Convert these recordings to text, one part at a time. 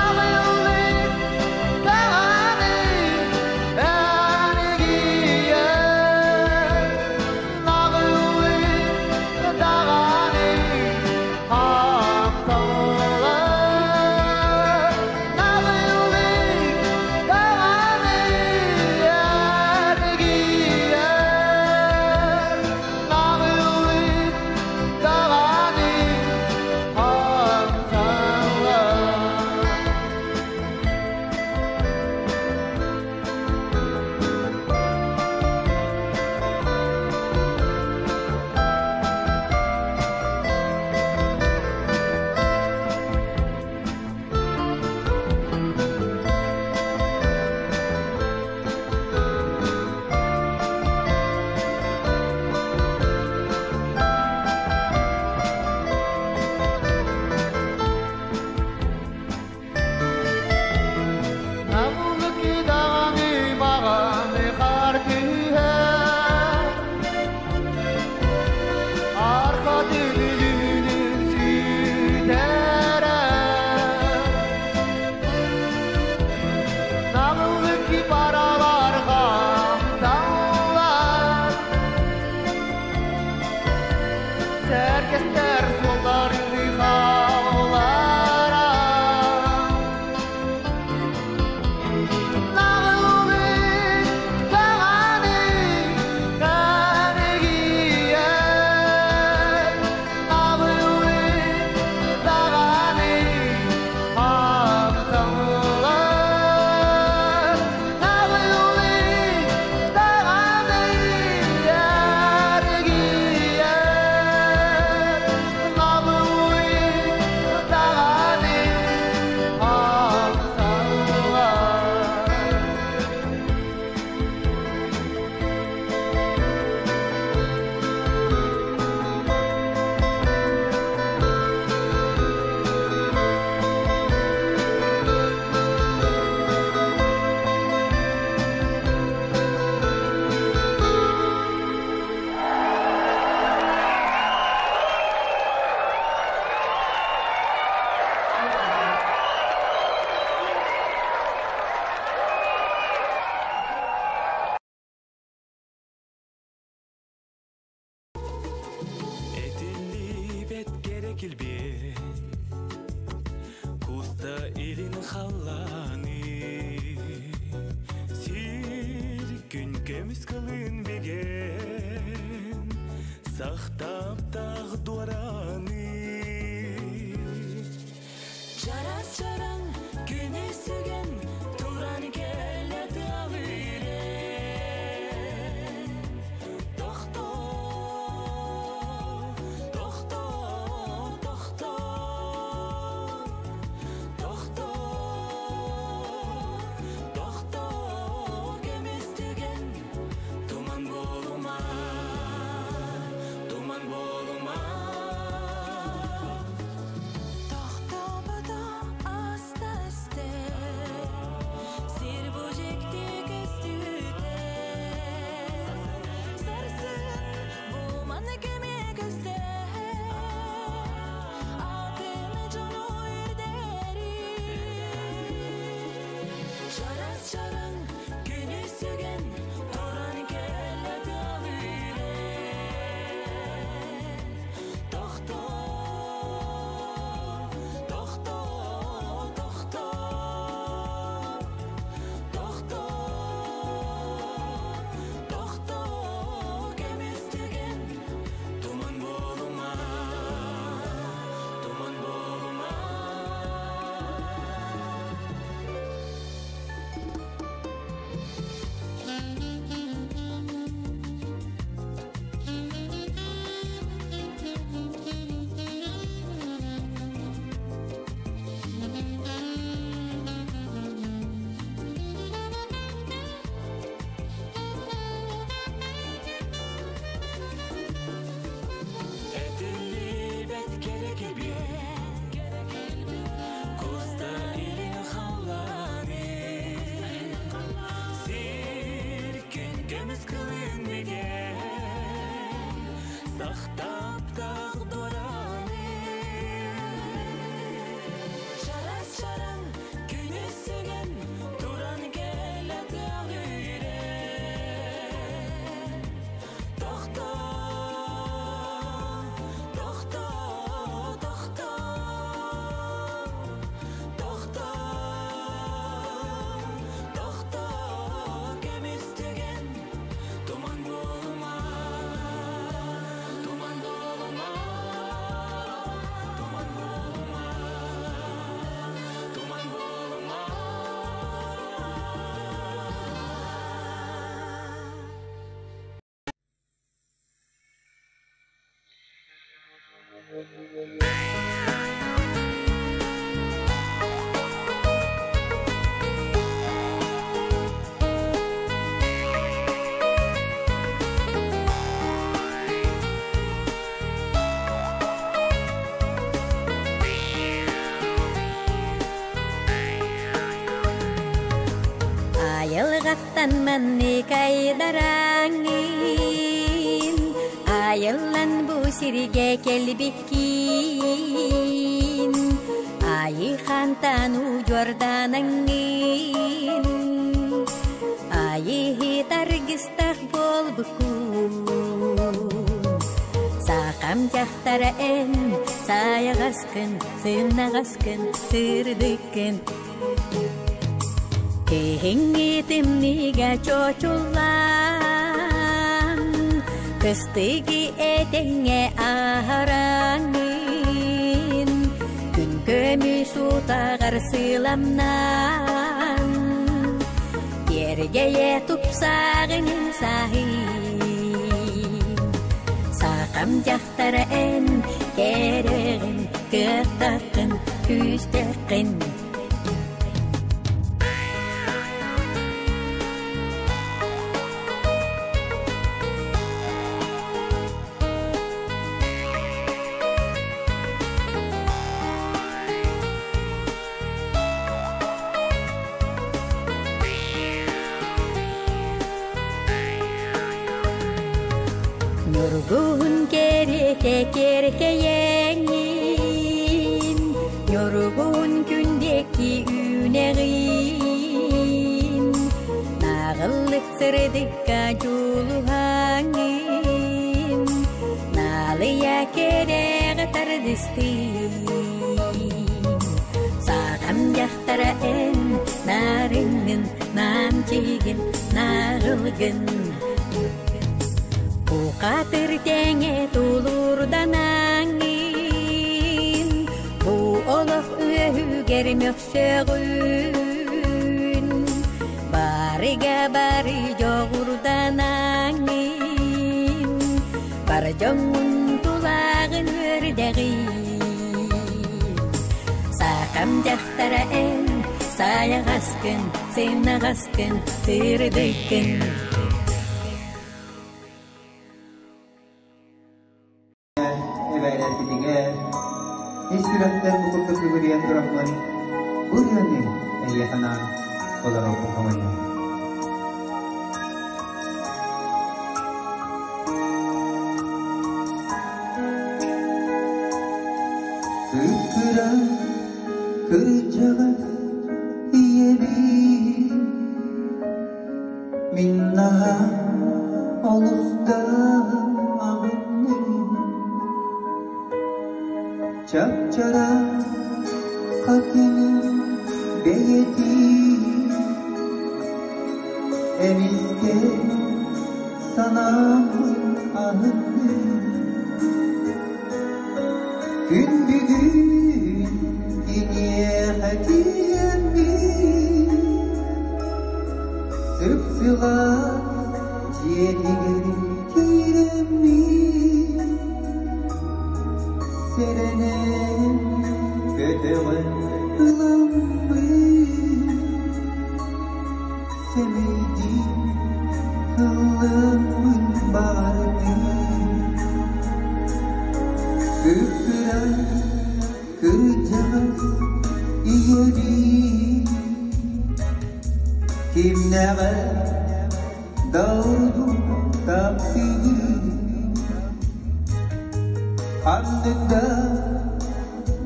Намылык даҕаны Куста илин халлааны Сир күн көмүс кылын биген Сахтаптах дуораны Чарас чараҥ күнү сүгэн туран кэлэ тыалыырен Тохтоо, тохтоо, тохтоо, тохтоо, тохтоо көмүс түгэн туман буолума, туман буолума. Тохтобото аста-өстө, сир бу дьикти көстүүтэ. Сарсын бу маны кэмэ көстө, атын дьону үрдэри. Чарас чараҥ күнү сүгэн туран кэлэ тыалыырен Тохтоо, тохтоо, тохтоо, тохтоо, тохтоо көмүс түгэн туман буолума, туман буолума. Этиллибэт кэрэ килбиэн, Куста илин халлааны, Сир күн көмүс кылын биген, Сахтаптах дуораны. Чарас чараҥ күнү сүгэн туран кэлэ тыалыырен Тохтоо, тохтоо, тохтоо, тохтоо, тохтоо көмүс түгэн туман буолума, туман буолума, туман буолума, туман буолума. Айылҕаттан маннык айдараҥын, Айыллан бу сиргэ кэлбиккин, Айыхантан удьуорданаҥҥын, Айыһыт аргыстаах буолбуккун. Сахам дьахтара эн сайаҕаскын, сымнаҕаскын, сырдыккын. Киһиҥҥи тымныыга чочуллан, Кыстыгы этэҥҥэ аһараҥын, Күн көмүс утаҕар сыламнаан, Киэргэйэ тупсаҕын саһын. Сахам дьахтара эн кэрэҕин, кыахтаххын, күүстэххин. Ньургуһун кэриэтэ кэркэйэҥҥин, Ньургуһун күн диэки үүнэҕин, Нааҕыллык сырдыкка дьулуһаҥҥын, Наалыйа кэрэҕэ тардысаҥҥын. харыстыыр. Саҕам дьахтара эн нарыҥҥын, намчыгын, наҕылгын. Бухатыр тэҥэ тулуурданаҥҥын, бу олох үөһүгэр мөхсөҕүн. Барыга бары дьоҕурданаҥҥын, бар дьоҥҥун тулааҕын үөрдэҕин. Саахам дьахтара эн сайаҕаскын, сымнаҕаскын, сырдыккын. Эбээлэрбитигэр ис сүрэхтэн бу курдук сүгүрүйэн тураммын, бу ырыаны эһиэхэ анаан толоруохпун хомуйдум. Кыра кырдьаҕас ийэбин мин наһаа олус да аҕынным. Чап-чараас хатыҥын бэйэтин эмискэ санааммын аһынным. Күн бүгүн киниэхэ тиийэммин сып-сылаас дьиэтигэр киирэммин сэрэнэн көтөҕөн ыламмын сэмэйдии ылламмын баҕардым. Кып-кыра кырдьаҕас ийэбин кимнээҕэ дауду таптыыр ханнык да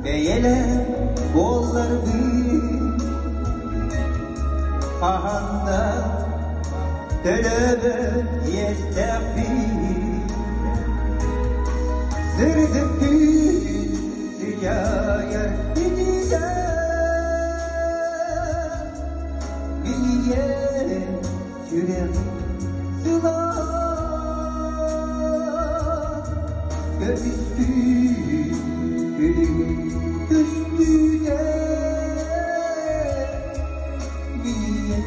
бэйэлээх буолларбын хаһан да төлөбөт иэстээхпин сырдык түүн сыдьаайар итиитэ мин ийэм сүрэх сылаас көмүстүү күлүгүн көстүүтэ мин ийэм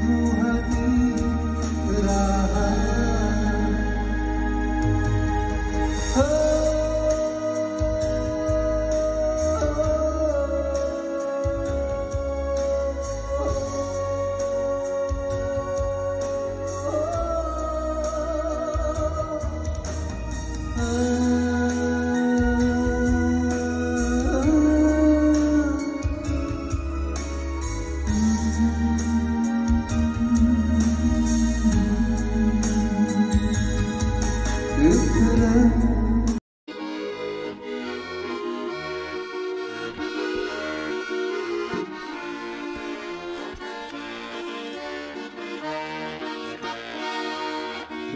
дууһатын ырааһа.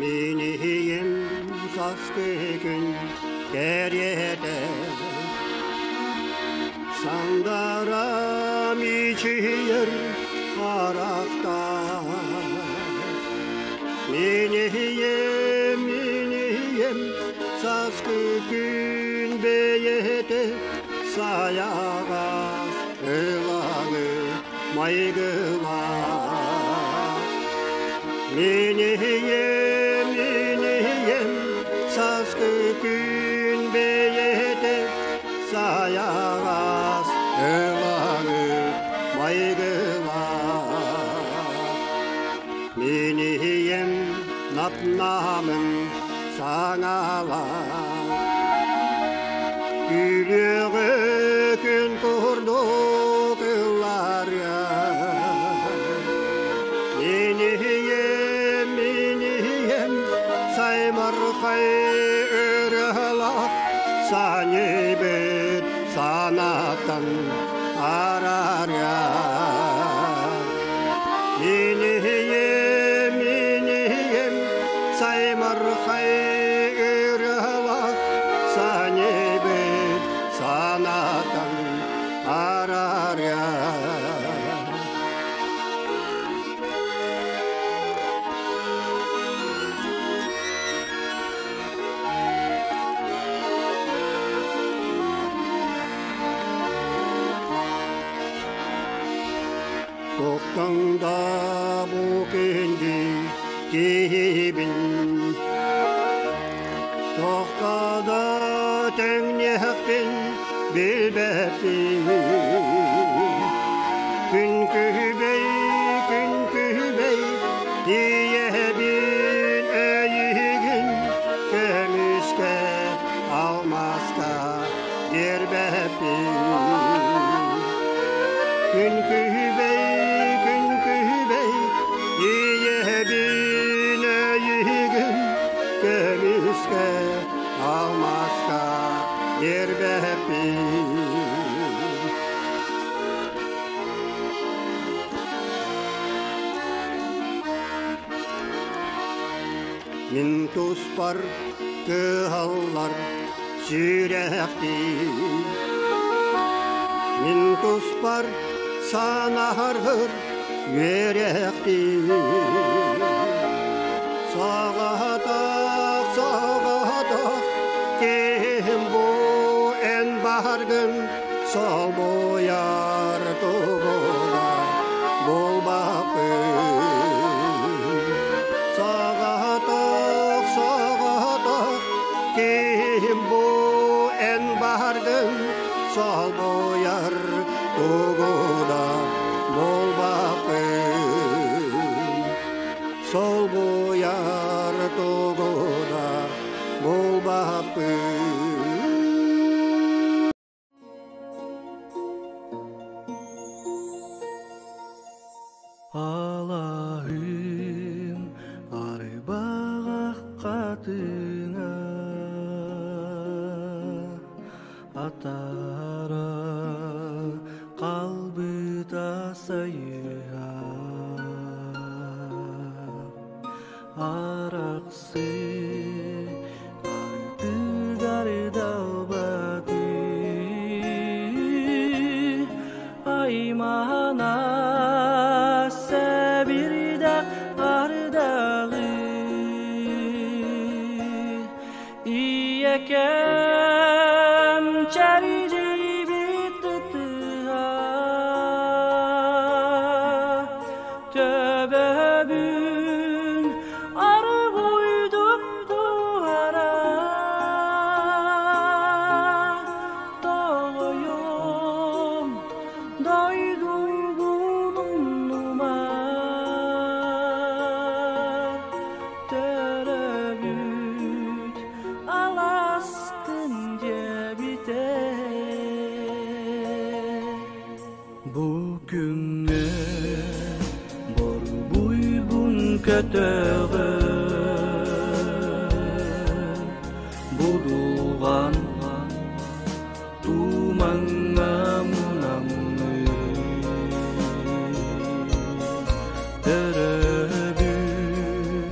Миниһийим саскы күн кэриэтэ Сандара мичийэр харахтаах Миниһийим, миниһийим саскы күн бэйэтэ Сайаҕас ылаҥы майгылаах Миниһийим, миниһийим саскы күн бэйэтэ сайаҕас ылаҥы майгылаах Миниһийим нап-намын саҥалаах Күлүөҕү күн курдук ылларыа Миниһийим, миниһийим саймархай ырыалаах саньыбыт санааттан араарыа Миниһийим, миниһийим саймархай ырыалаах саньыбыт Санатан араря. Тоқтаңда бу күнді киһибин, Тоқтада теңнехпин билбеппин. Күн күбей, күн күбей, диебин эйигин, Көмүскэ алмаска дербеппин. Күн күбей, күн күбей, диебин эйигин, Көмүскэ алмаска дербеппин. Мин туспар кыһаллар сүрэхтин, Мин туспар санаһаргыр үөрэхтин. Саҕатах, саҕатах, ким бу эн баргын, Солбуйар тугула булбаппын. Саҕатах, саҕатах, ким бу эн баргын, Солбуйар тугула булбаппын. Солбуйар тугула булбаппын. Аллахым арыбаға қатына атара қалбыта сайыға арақсы артыгары далбаты аймана сәбирдә ардағы иекем чәрижи битытыға төбөбүн аргуйдук туара тоғойом дойдугунунума төрөбүт аласкын жебите бу күнгө борбуйбун көтөгө будулган тумаңа мунамны төрөбүт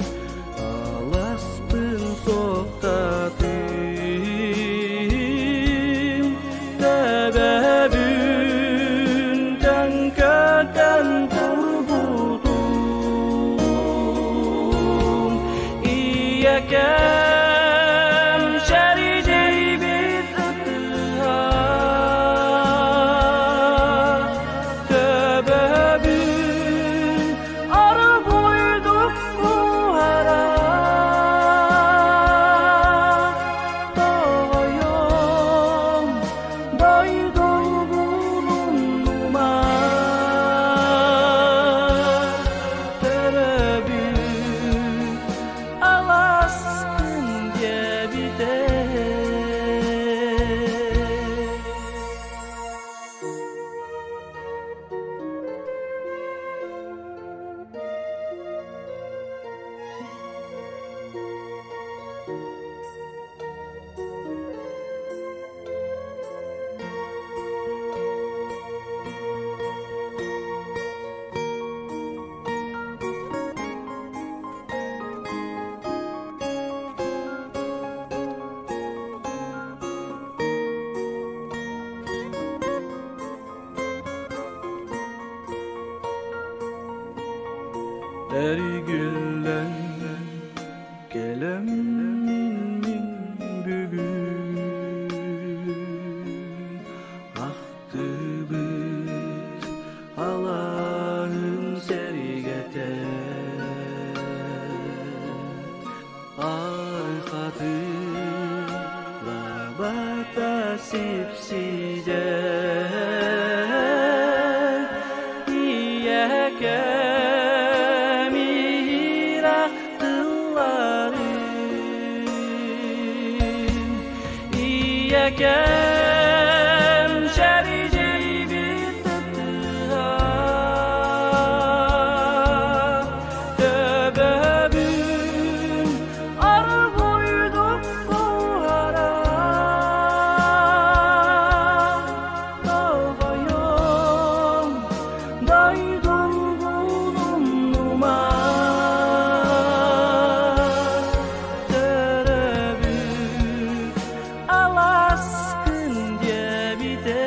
аласпын соктатым төбөбүн төңкөтөн турбутум. Эргиллэн кэлэммин мин бүгүн Ахтыбыт алааһын сэргэтэ Архатын лабата сипсидэ Ийэкэм иһирэх тылларын Ийэкэм шәрижейбит тыа Төбөбүн аргуйдук буһара Тоҕойом дойдум булумнума Төрөбүт аласкын диэбите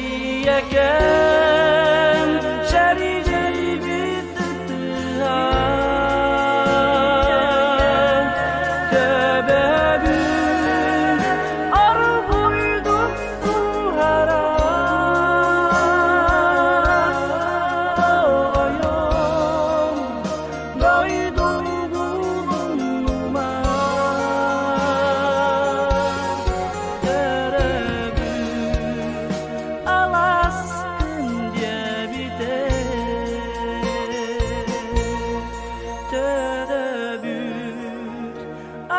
Ийэкэм шәрижейбит тыа Төбөбүн аргуйдук буһара Тоҕойом дойдум булумнума Төрөбүт аласкын диэбите Төрөбүт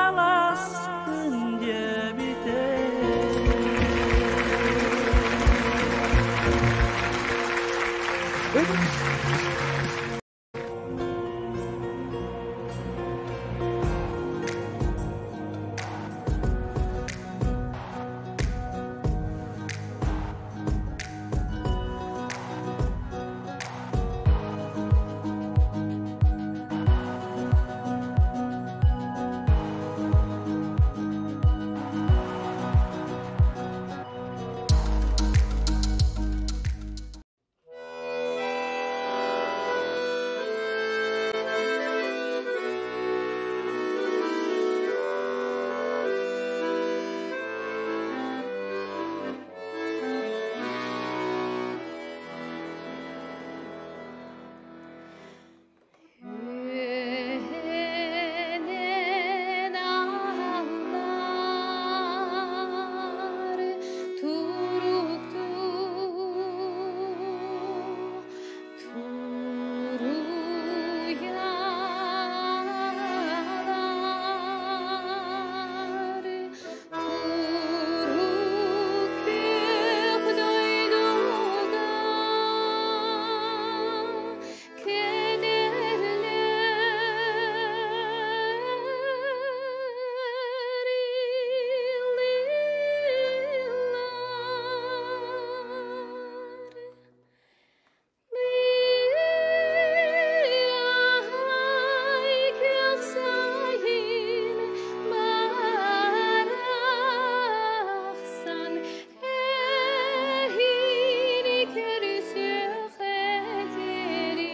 аласкын диэбите Үөнэн ааллар турукту туруйалар курук күөх дойдуга кэдэллэр ыллыыллар. Ай күөх сайын барахсан эһини көрүсүөх этэрим.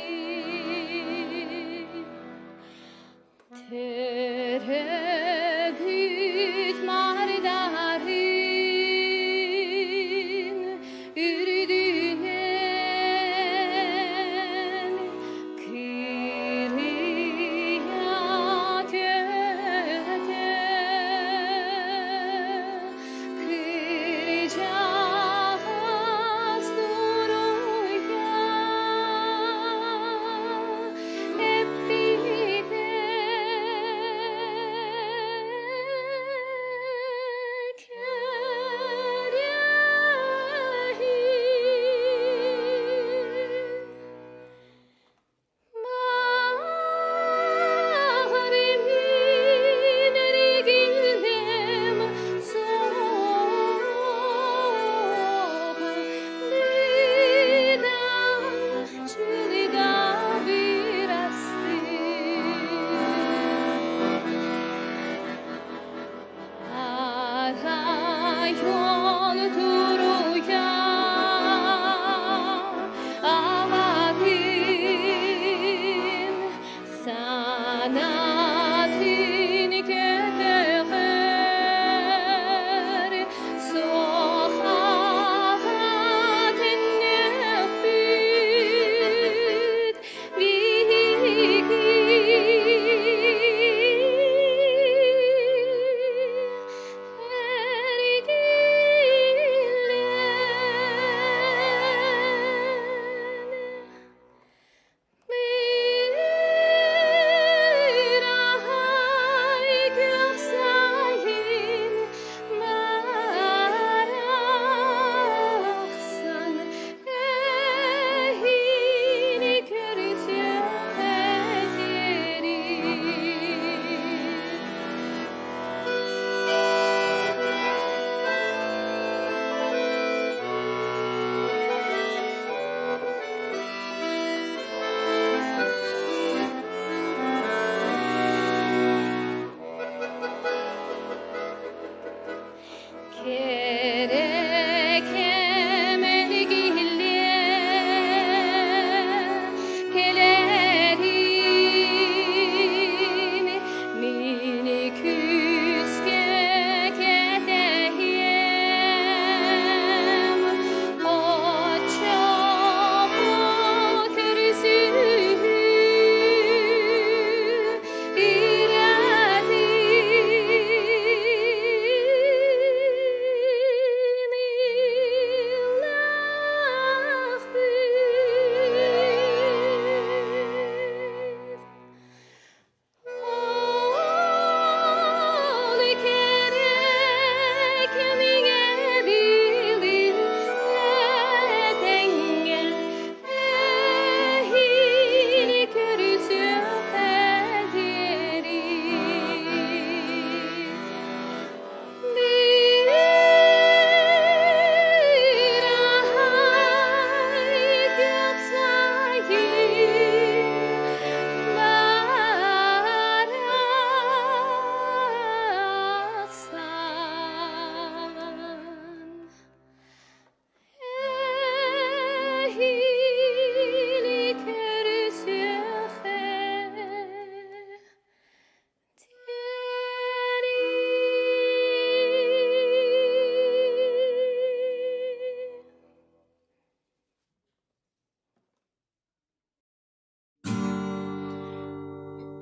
Төрөбүт мардарын үрдүнэн кырыйа көтө кырдьаҕас туруйа эппитэ кэрэһин. Мин эргиллиэм суоҕа, быдан чылыга бырастыы. Арай ол туруйа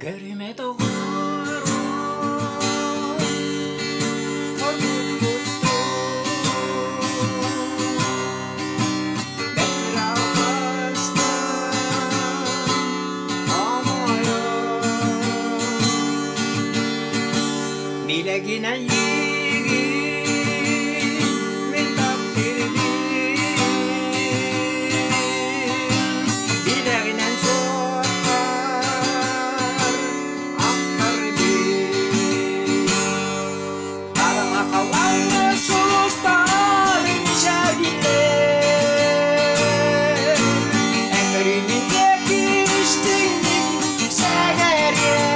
Көрүмэ доҕорум, хоргуппуттуу, бэрт албастан хомойор. Билэгин эйиигин мин таптыырбын, билэҕинэн суоххар ахтарбын. Хараҥа халлааҥҥа сулустар мичээрдиилэр, эн көрүүнүн диэки истиҥник сэгэриэм.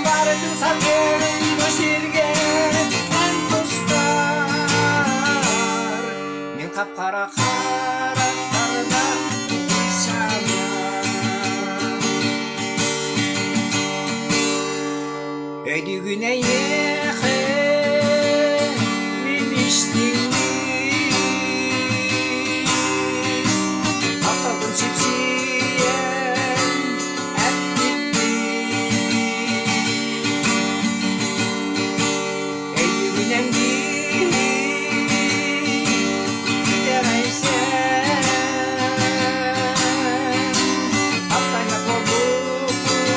Барытын сатыырым бу сиргэ эн тускар. Мин хап-хара харахтарга исамам. Өйдүүгүн эйиэхэ мин истиҥник, тапталбын сипсийэн эппиппин. Өйдүүгүн эн биһи итэҕэйсэн, таптайга буолбуппут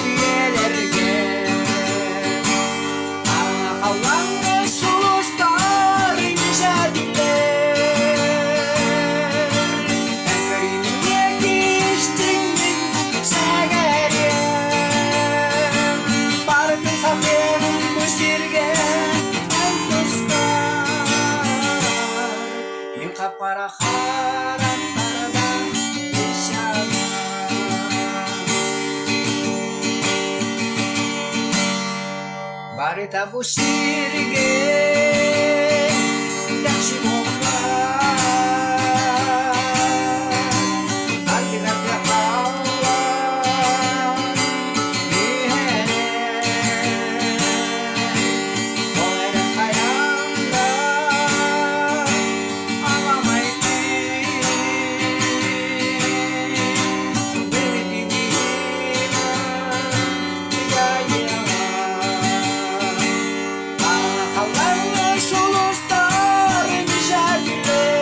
үйэлэргэ. Хараҥа халлааҥҥа сулустар мичээрдиилэр, эн көрүүнүн диэки истиҥник сэгэриэм. Барытын сатыырым бу сиргэ эн тускар. Мин хап-хара харахтарга исамам. Барыта бу сиргэ дэхси буолбат, ардыгар кыахаллан түһэрэн, ол эрэн хайаан да аламай күн былыты дьайыаҕа. Хараҥа халлааҥҥа сулустар мичээрдиилэр,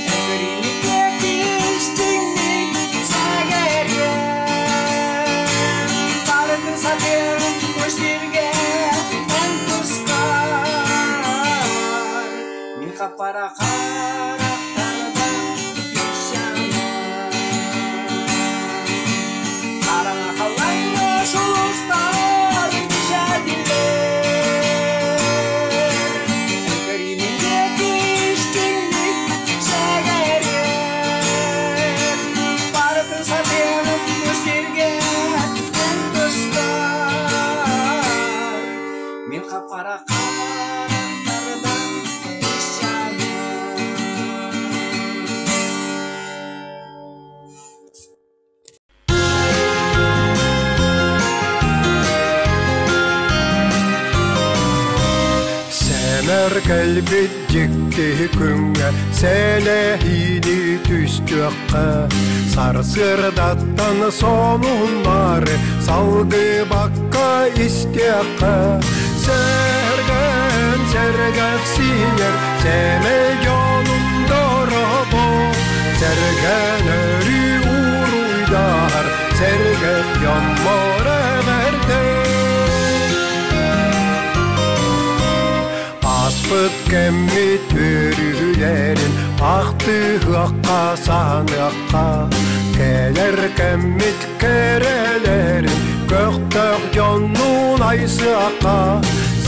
эн көрүүнүн диэки истиҥник сэгэриэм. Барытын сатыырым бу сиргэ эн тускар. Мин хап-хара харахтарга исамам. Хараҥа халлааҥҥа сулустар мичээрдиилэр, эн көрүүнүн диэки истиҥник сэгэриэм. Барытын сатыырым бу сиргэ эн тускар. Мин хап-хара харахтарга исамам. Сэмэр кэлбит дьикти күҥҥэ сэлэһиини түстүөххэ Сарсыардаттан сонуннары салгыбакка истиэххэ Сэргэн сэргэхсийэр сэмэй дьонум доробо Сэргэн өрүү уруйдар сэргэх дьоммор эҕэрдэ Аспыт кэммит өрүлэрин ахтыһыахха сааныахха Кэлэр кэммит кэрэлэрин көхтөөх дьоннуун айсыахха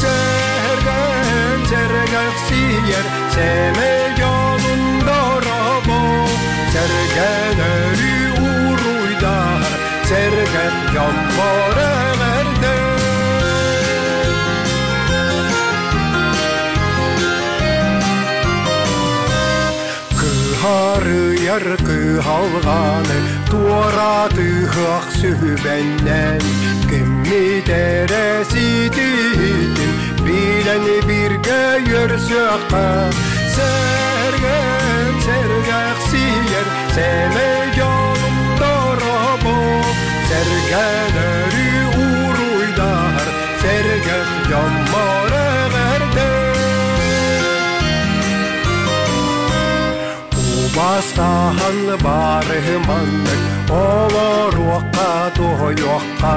Сэргэн сэргэхсийэр сэмэй дьонун доробо Сэргэн өрүү уруйдар сэргэх дьоммор эҕэрдэ Кыһарыйар кыһалҕаны туоратыһыах сүбэннэн Киммит эрэ ситиһитин билэн бииргэ үөрсүөххэ Сэргэн сэргэхсийэр сэмэй дьонум Хаһан бары маннык олоруохха туһуйуохха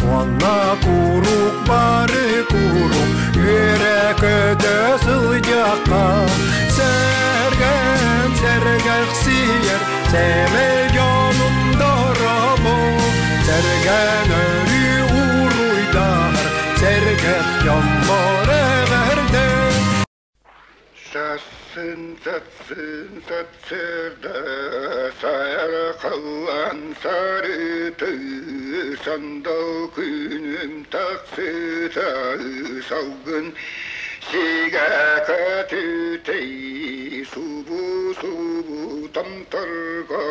уонна куруук бары куруук үөрэ-көтө сылдьыахха сэргэм сэргэхсийэр сэмэй дьонум дорообо сэргэн өрүү уруйдар сэргэх дьоммор эҕэрдэ. Сассын, сассын, сарсыарда сайархаллан сарыты, сандал күнүм тахсыта, салгын сигэ көтүтэй, субу-субу томторго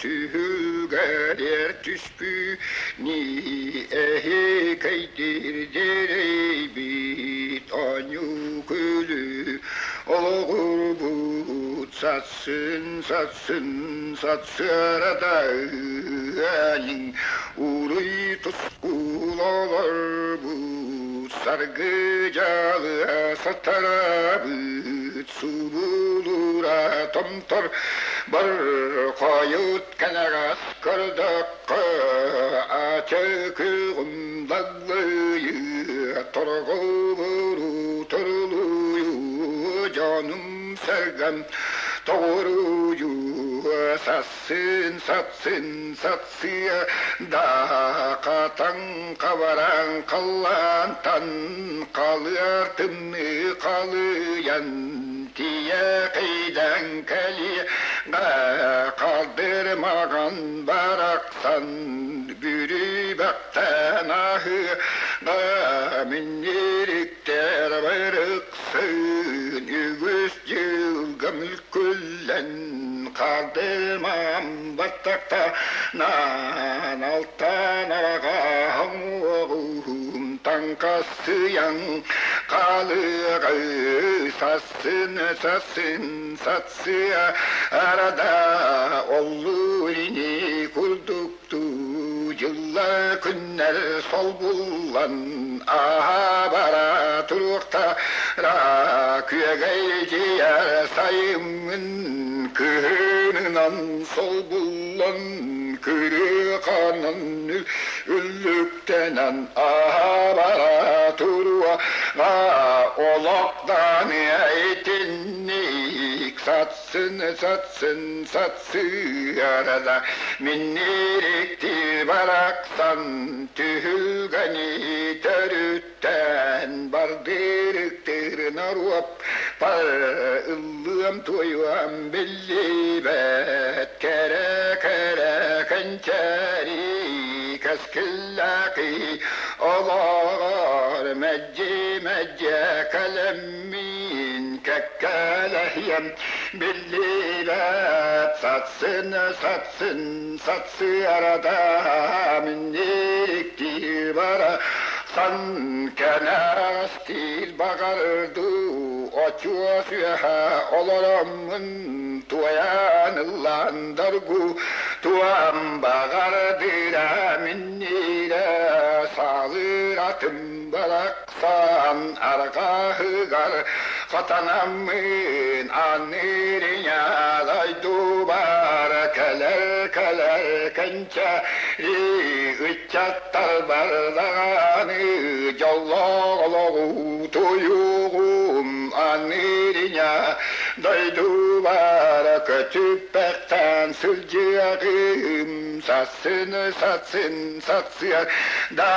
түһүлгэлэр түспү эһикэйдир дьиэрэйбит оонньуу күлүү олоҕурбут сассын сассын сатсыарада ыаньыҥ уруй тускул олорбут саргы дьалыа сатарабыт субулура томтор бар хойут кэнэҕэс көрдөххө ачыкыгым даллыйы торҕолору торулуйу дьонум сэргэм тоҕуруйу сассын сатсын сатсыа да хатан хабаран халлаантан халыар тымныы халыйан тиийэ кыйдан кэлиэ Хаалдырмаҕан барахсан бүрүбэхтэн аһыаҕа минньириктэр барыксын үгүс дьылга мүлкүллэн хаалдырмам баттахтанан алтан араҕаһым уоҕум таҥхасыйан хаалыаҕы сассын сассын сатсыа арада оллур ини курдуктуу дьыллар күннэр солбуллан ааһа бара туруохтара күөгэйдийэр сайыммын кыһынынан солбуллан кырыаханан үллүктэнэн ааһа бара туруо олохтон итинник сатсын сатсын сатсыарада миннирикти барахсан түһүлгэни төрүттээн бардырыктыр норуоп пар ыллыам туойуам биллибэт кэрэ кэрэ кэнчээри кэскиллээхи олоҕор мэлдьи-мэлдьи кэлэммин кэккэлэһиэм биллибэт сатсын сатсын сатсыарада минньиктии бара сан кэнэҕэстиир баҕардыы очуос үөһэ олороммун туойан ыллаан доргу туом баҕардыра минньиирэ саалыыр атым барахсан арҕаһыгар хатанаммын аныырыйа дойдубар кэлэр кэлэр кэнчээри ыччаттар бардаҕаны дьоллоох олоҕу туйугум аныырыйа дойдубар көтүппэхтэн сылдьыаҕым сассын сассын сатсыа да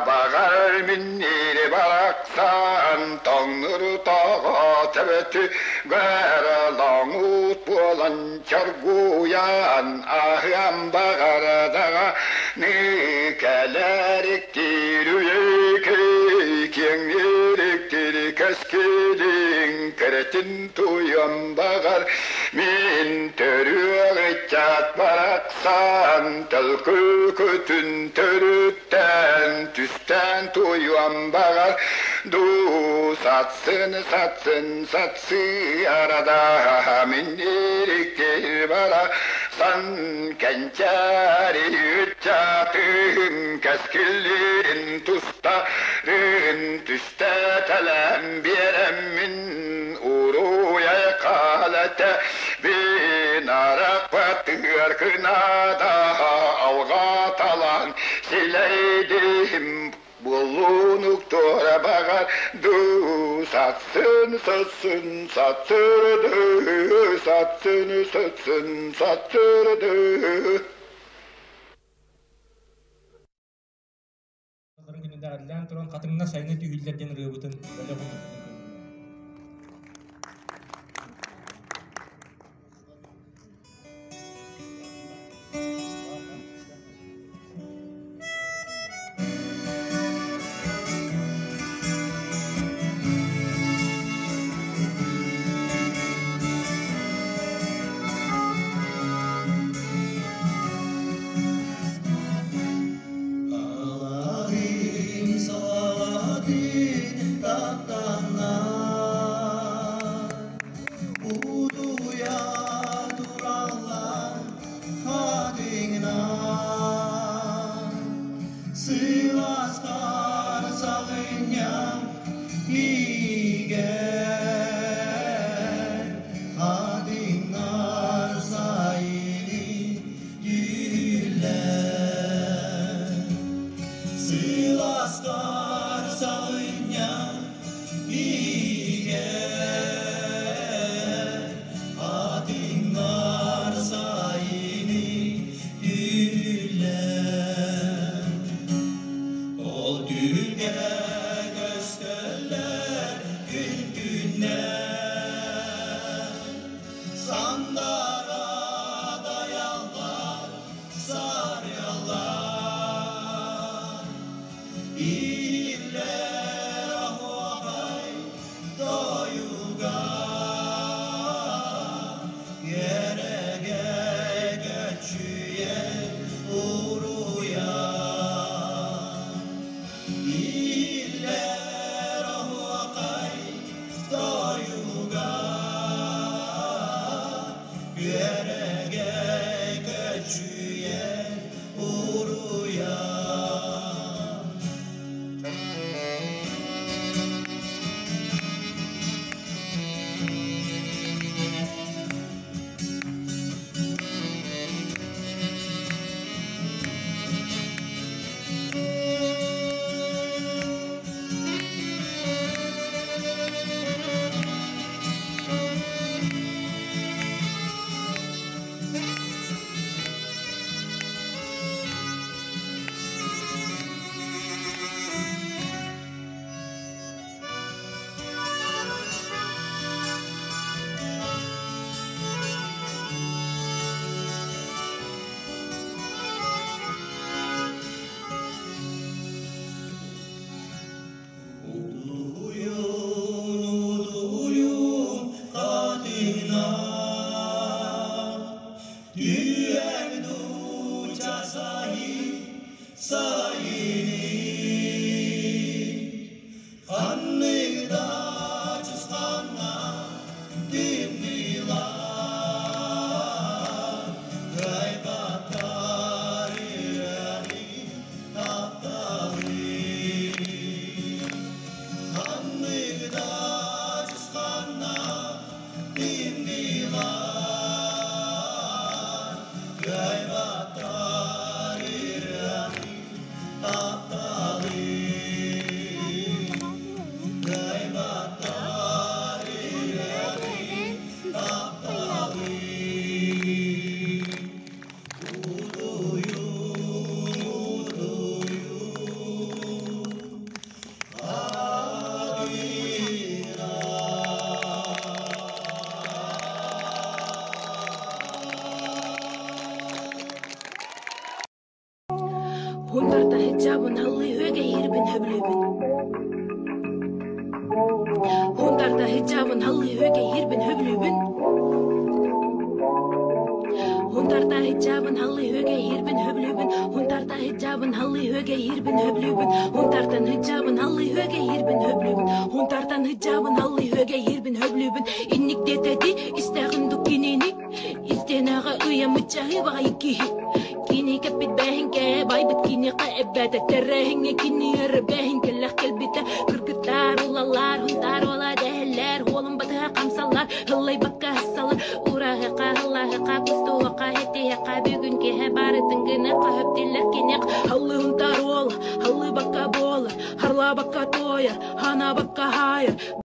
баҕар миннири барахсан тоҥнур тоҕо төбөтүгэр лоҥуут буолан чоргуйан аһыам баҕардаҕа кэлэриктиир киэҥнириктиир кэскилиҥ кэрэтин туйан баҕар мин төрүөх ыччат барахсан төлкүкүтүн төрүттэн түстээн туйуом баҕар дуу сатсын сатсын сатсыарада миннириккир бара сан кэнчээри ыччатын кэскиллирин тустарын түстэтэлэм биэрэммин уруйай хаалата бин. Хонук туора бағар ду сатсын сытсын сатсырды сатсын сытсын сатсырды. Туран хатыҥна сайыны түһүллэр диэн ырыабытын бөлөх Алахим саладин таптана Удуя тураллар хадиңна Сыласкар сагыня игер Хадиңнар сайыны güller Сыласкар сагыня игер Хадиңнар сайыны güller Ол түлге көстөлөр күн күннен Сандара даялар сарыялар Иллер ахуагай тоюга Ереге көчүйен уруя Иллер ахуагай тоюга Ереге көчүйен уруя. Удуюн, удуюн, хатыңна Түйең дуча сайы, сайыны Ханныгда чысқанна димнилар Кайбаттар ирәни тапталы Ханныгда чысқанна димнилар Кайбаттар ирәни тапталы Кайбаттар ирәни тапталы Удуюн, удуюн, Адина. Хундарда хиджабын халли хөге хирбин хөблүбүн. Хундарда хиджабын халли хөге хирбин хөблүбүн. Хундарда хиджабын халли хөге хирбин хөблүбүн. Хундарда хиджабын халли хөге хирбин хөблүбүн. Хундардан хиджабын халли хөге хирбин хөблүбүн. Хундардан хиджабын халли хөге хирбин хөблүбүн. Инник детеди истәгин дукинини. Истенага уя мучахи багайкихи. Кини кеппит бэһинке байбыт кини каэббэтэ тэррэһиҥҥэ кини өрбэһин кэллэх кэлбитэ кыргыттар улаллар хунтар ола дэһэллэр уолун батыһа хамсаллар һыллайбакка хассалар ураһыка һыллаһыка кустуока хэтиһэка бүгүн киһэ барытын гына хаһыптиллэр кинек халлы хунтар уола халлы бакка буолар харлаабакка Туойбакка туойар, ханаабакка хаайар.